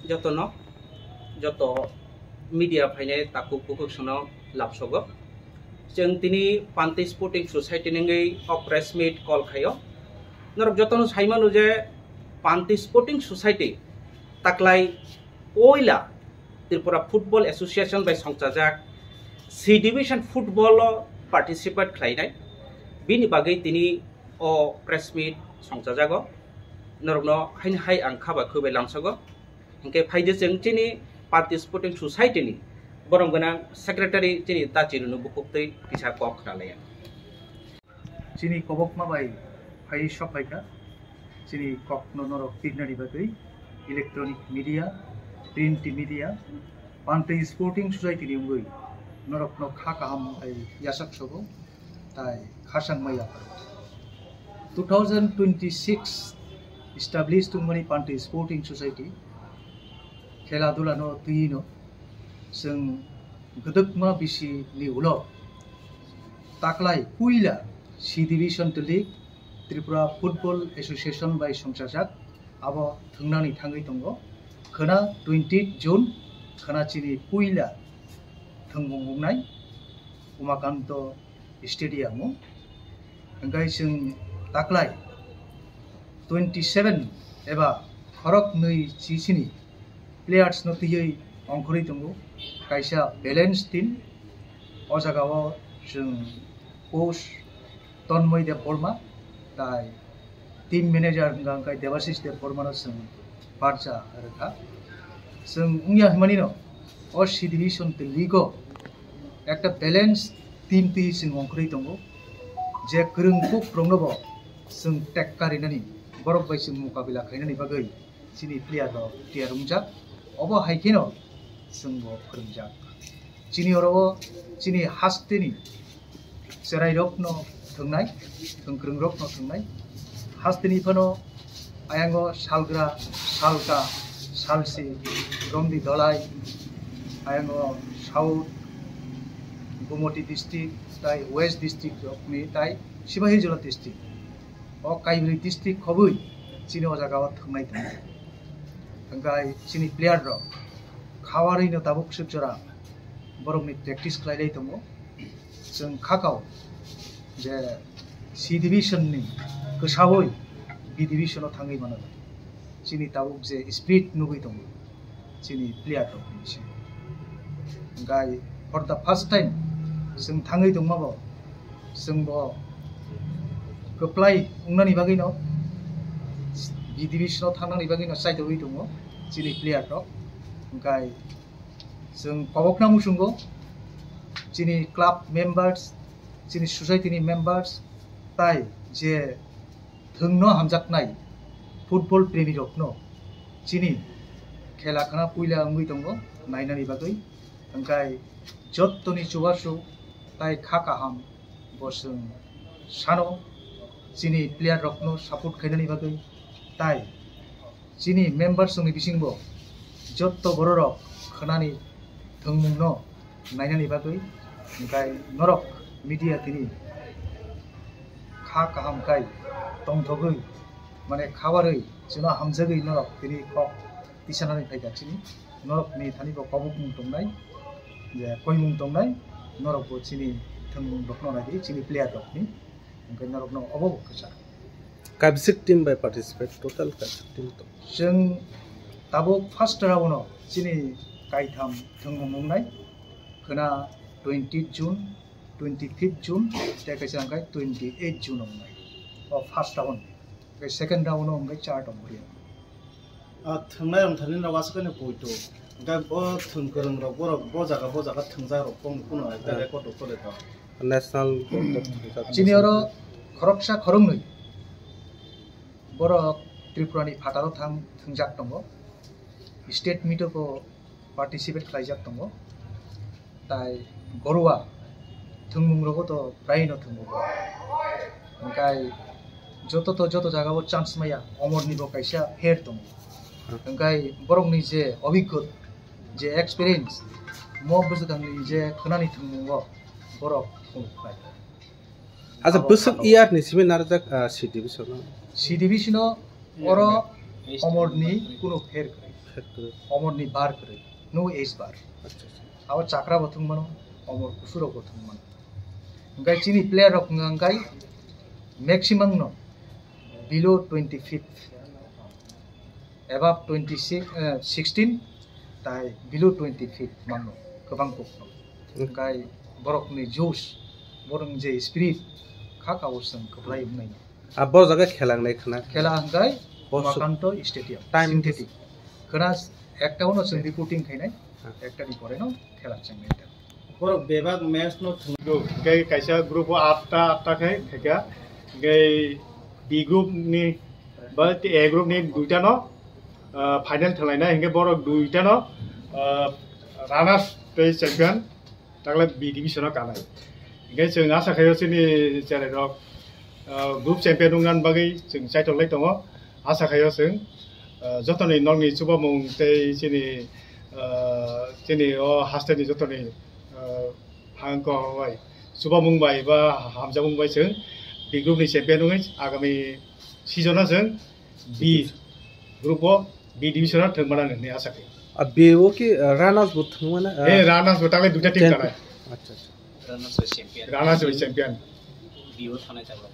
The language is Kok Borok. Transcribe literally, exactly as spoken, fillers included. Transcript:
Jotono, joto media phainai takhuk bukhuk sono labsogo. Chwng tini Panti Sporting Society ni wngwi o press meet call khaio. Norok jotono saimano je Panti Sporting Society taklai poila Tripura Football Association bai songchajak C division football o participate khlainai. Bini bagwi tini o press meet songchajago. Norokno haini hai ang kha bai khwi bai lamsogo. Hinkhe phaidi chwng chini Panti Sporting Society ni borom gwnang secretary chini Dachi Runu bukuktwi kisa kok khna laya. Chini kobokma bai phai sok phaikha. Chini kokno norok pirnani bagwi electronic media, print media, Panti Sporting Society ni wngwi norokno kha kaham bai yachak sogo. Tai khasang maya. Two thousand twenty-six establish tongmani Panti Sporting Society khela dula no twi no chwng gwdwkma bisi ni ulo taklai puila C division twi Tripura Football Association bai songchajak abo thwngnani thangwi tongo. Khwna twenty June khwna chini puila thwngmung wngnai Umakanto Stadium o. Hingkai chwng taklai twenty seven eba khorok nwi chisini players no twiwi ongkhorwi tongo. Kaisa balance team, o jaga o chwng coach Tonmoy Debbarma, tai team manager hwnka hwnkhe Debashish Debbarmano chwng barja rwkha. Chwng wngya hwnmanino o C division twi league o ekta balance team twi chwng ongkhorwi tongo, je kwrwng kuk rokno bo chwng tekka rinani, borok bai chwng mokabila khainani bagwi chini player rok tiyar wngjak, obo hai kheno chwng bo phwrwngjak. Chini oro o chini hasteni cherai rokno thwngnai, thwngkwrwng rokno thwngnai. Hasteni phano ayango Salgra, Salka, Salsi, Romdi Dolai, ayango South, Gumoti district, tai West district rokni, tai Sipahijola district. O Kaibrwi district khobwi chini o jaga o thwngnai tongo. Hingkai chini player rok khawarwi no tabuk swk jora borokni practice khlai lai tongo. Chwng khakao je C division ni kwsaui B division o thangwi mano. Chini tabuk je speed nugwi tongo chini player rok ni bisingo. Hingkai for the first time chwng thangwi tongma bo, chwng bo kwplai wngnani bagwi no, B division o thangnani bagwi no chaitogwi tongo chini player rok. Hingkai chwng kobokna muchungo chini club members, chini society ni members, tai je thwngno hamjaknai football premi rokno chini khela khana puila wngwi tongo nainani bagwi. Hingkai jottoni chubachu tai kha kaham bo chwng sano chini player rokno support khainani bagwi, tai chini members rokni bisingo jotto bororok khwnani thwngmungno nainani bagwi, hingkai norok media tini kha kaham kai tongthogwi, mane khabarwi chwngno hamjagwi norok tini kok tisanani phaikha chini. Norokni thani bo kobokmung tongnai, je koimung tongnai, norok bo chini thwngmung rokno naidi, chini player rokni, hingke norokno obo bo kwchak. Kabisik team bai participate, total kabisik team to? Chwng tabuk first round o chini kaitham thwngmung wngnai, khwna twenty June, twenty fifth June, tei kaisa hingke twenty eight June wngnai. O first round. Tei second round o hingke char tong bwrwi. Ah, thwngnai rok thani rok aswk khe poito. Hingke bo thwng kwrwng rok, borok bo jaga, bo jaga thwngjak rok, bongni kuno ekta record rok tole to. National. Chini oro khoroksa khoroknwi borok Tripura ni phataro thang thwngjak tongo. State meet o bo participate khlaijak tongo. Tai gorua thwngmung rogo to prai no thwngo bo. Hingkai joto to joto jaga o chance maya, omor ni bo kaisa pher tongo. Hingkai borok ni je obiggo, je experience, mo bwswkang ni je khwnani thwngmungo borok thwngkhlai. Acha, abo bwswk ano. Year ni simi narwkjak, ah, C division o? C division o oro omor ni kuno pher kwrwi. Omor ni bar kwrwi, no age bar. Acha, acha. Abo chakra bo thwng mano, omor kusuro bo thwng mano. Hwnkhe chini player rok hwnkhe maximum no below twenty fifth, above twenty six, eh, sixteen, tai below twenty fifth mano, kwbang kok no. Hwnkhe borok ni josh, borok ni je spirit, kha kabo chwng kwplai wngnai. A bo jaga khela wngnai khna. Khela hwnkhe Bosu. Umakanto Stadium, time synthetic. Khwna ekta uno chwng reporting khainai, ha, ekta ni pore no khela chwngnai ta. Borok bebak match no thwng. Hwnkhe kaisa group o atta, atta khai khaikha. Hwnkhe B group ni ba A group ni duita no, ah, final thwnglainai, hwnkhe borok duita no, ah, runners tei champion. Takle B division o kanai. Hingke chwng asa khaio chini cherai rok, ah, group champion wngna bagwi chwng chaitok lai tongo. Asa khaio chwng, ah, jotoni nokni chubamung tei chini, ah, chini o hasteni jotoni, ah, hangko bai chubamung bai ba hamjakmung bai chwng B group ni champion wngwi agami season o chwng B group o, B division o thwng mana nini asa khe. A B o ki, uh, runners bo thwng mana, uh, eh, runners bo takle duita team champion. Kanai. Acha, acha. Runners bai champion. Runners bai champion. B o thanai takle.